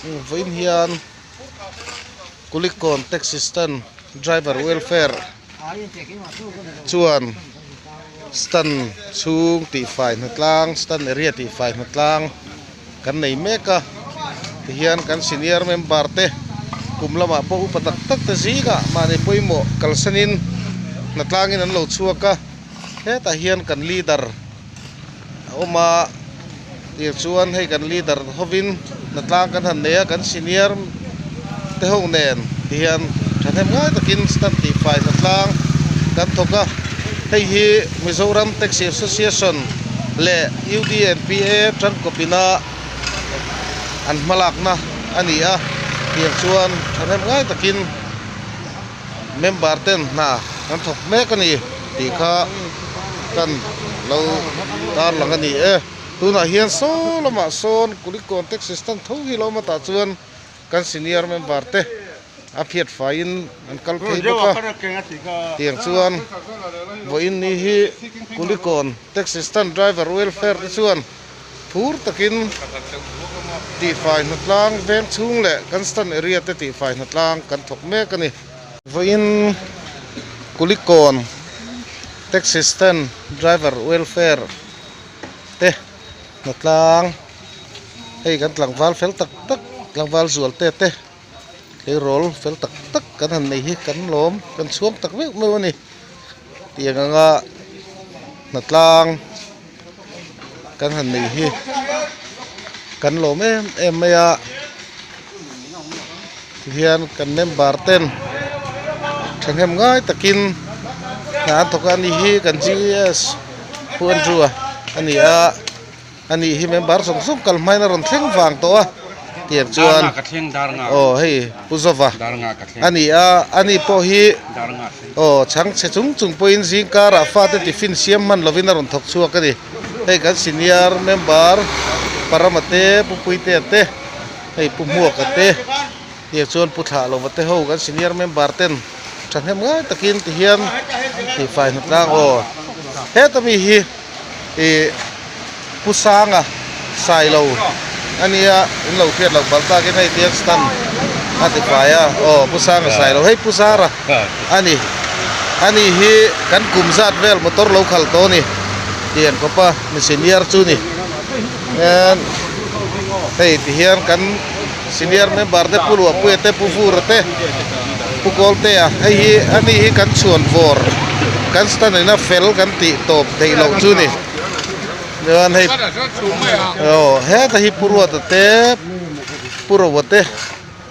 Vawiin hian Kulikawn taxi stand driver welfare chuan stand chhung tihfai hnatlang stand area tihfai hnatlang kan nei mek a tihian kan senior member te kum lamah pawh upa tak tak te zingah mahni pawimawh kalsanin hnatlangin an lo chhuak a hetah hian kan leader a awm a tir chuan hei kan leader hovin hnatlang kan han nei a kan senior te ho nen tihian thahnem ngai takin stand tihfai hnatlang kan thawk a hei hi Mizoram Taxi Association leh U_D_N_P_A tangkawpina an hmalakna a ni a tiang chuan thahnem ngai takin member ten hna an thawk mek a ni tih kha kan lo tarlang a ni e tunah hian saw lamah sawn Kulikawn taxi stand tho hi lo awm a tah chuan kan senior member te a phiat faiin an kal phei bawk a tiang chuan vawiin ni hi Kulikawn taxi stand driver welfare te chuan phur takin tihfai hnatlang veng chhung leh kan stand area te tihfai hnatlang kan thawk mek a ni. Vawiin Kulikawn taxi stand driver welfare te hnatlang hei kan tlangval fel tak tak tlangval zual te te tleirawl fel tak tak kan han nei hi kan lawm kan chhuang tak meuh meuh a ni tiang anga hnatlang. Kan han nei hi kan lawm em em mai a tihian kan member ten thahnem ngai takin hna an thawk a ani hi kan G_S Pu Andrew a ani a ani hi member zawng zawng kal hmain a rawn thleng vang tawh a tiang chuan aw hei Pu Zova ani a ani pawh hi. Aw, chhangchhe chung chung pawhin zing karah fate tiffin siam hman lovin a rawn thawk chhuak a ni. Hei kan senior member Parama te, Pu Puitea te, hei Pu Hmuaka te, tiang chuan Pu Thlah Lova te ho kan senior member ten thahnem ngai takin tihian tihfai hna tlang aw. Heta mi hi ih Pu Sanga Sailo a nia in lo hriat loh palh takin hei tiang stand a ti fai a aw Pu Sanga Sailo hei Pu Zara a ni a ni hi kan kum zat vel motor lo khalh tawh a ni tiang khawp a mi senior chu ni hian hei ti hian kan senior member te Pu Luahpuia te Pu Vura te Pu Kawltea hei hi a ni hi kan chhuan vawr kan stand ina fel kan tih tawp theih loh chu ni. Chuan hei aw heta hi Pu Ruata te Pu Roa te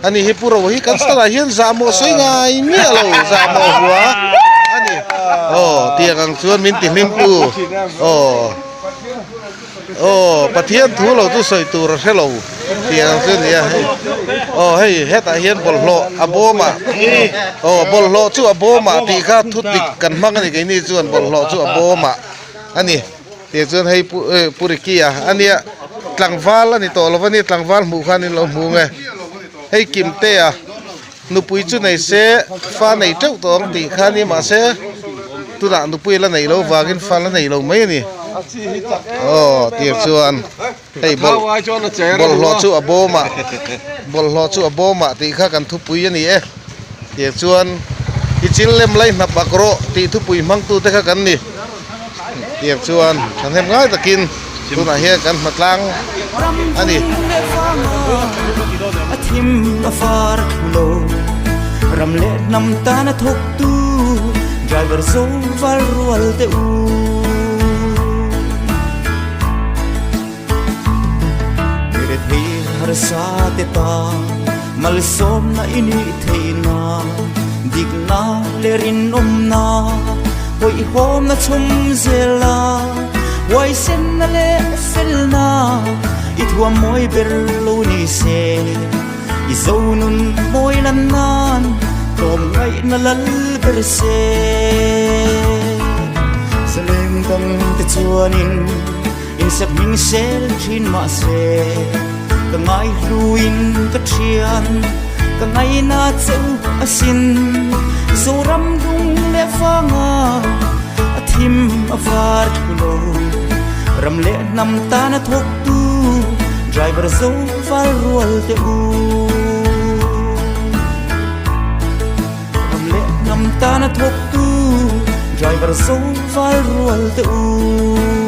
ani hi Pu Roa hi kan stand ah hian zahmawh sawi ngai miah lo zahmawh hua ani aw tiang ang chuan min ti hlim tu aw aw Pathian thu lo chu sawi tur a hre lo tiang ang chu a ni a hei aw hei hetah hian bawlhhlawh a bawm ah aw bawlhhlawh chu a bawm ah tih kha thu dik kan hmang a ni keini chuan bawlhhlawh chu a bawm ah. A ni tih chuan hei pu eh pu Ricky a a nia tlangval a ni tawh lo va nia tlangval hmuh khan in lo hmu nge hei Kimtea nupui chu nei se fa nei teuh tawh ang tih kha a ni mahse tunah nupui la neih loh vangin fa la nei lo mai a ni aw tih chuan hei bawlhhlawh chu a bawm ah bawlhhlawh chu a bawm ah tih kha kan thupui a ni e tih chuan i chil lem lai hnap ak rawh tih thupui hmangtu te kha kan ni tih chuan thahnem ngai takin tunah hian kan hma tlang a ni. Mirethei harsa te ta malsawmna i nih theihna dikna leh rinawmna hawihhawmna chhum zela huaisenna leh felna i thuam mawi ber lo ni se i zo nun mawi lan nan tlawmngaihna lal ber se zaleng dang te chuanin Insak hming sel thin mahse ka ngai hluin ka thian ka ngaina cheu asin Zoram dung leh vanga a thim a var thu lo ram leh hnam tana thawktu driver zo val rual te u. tana thawktu driver zo val rual te u.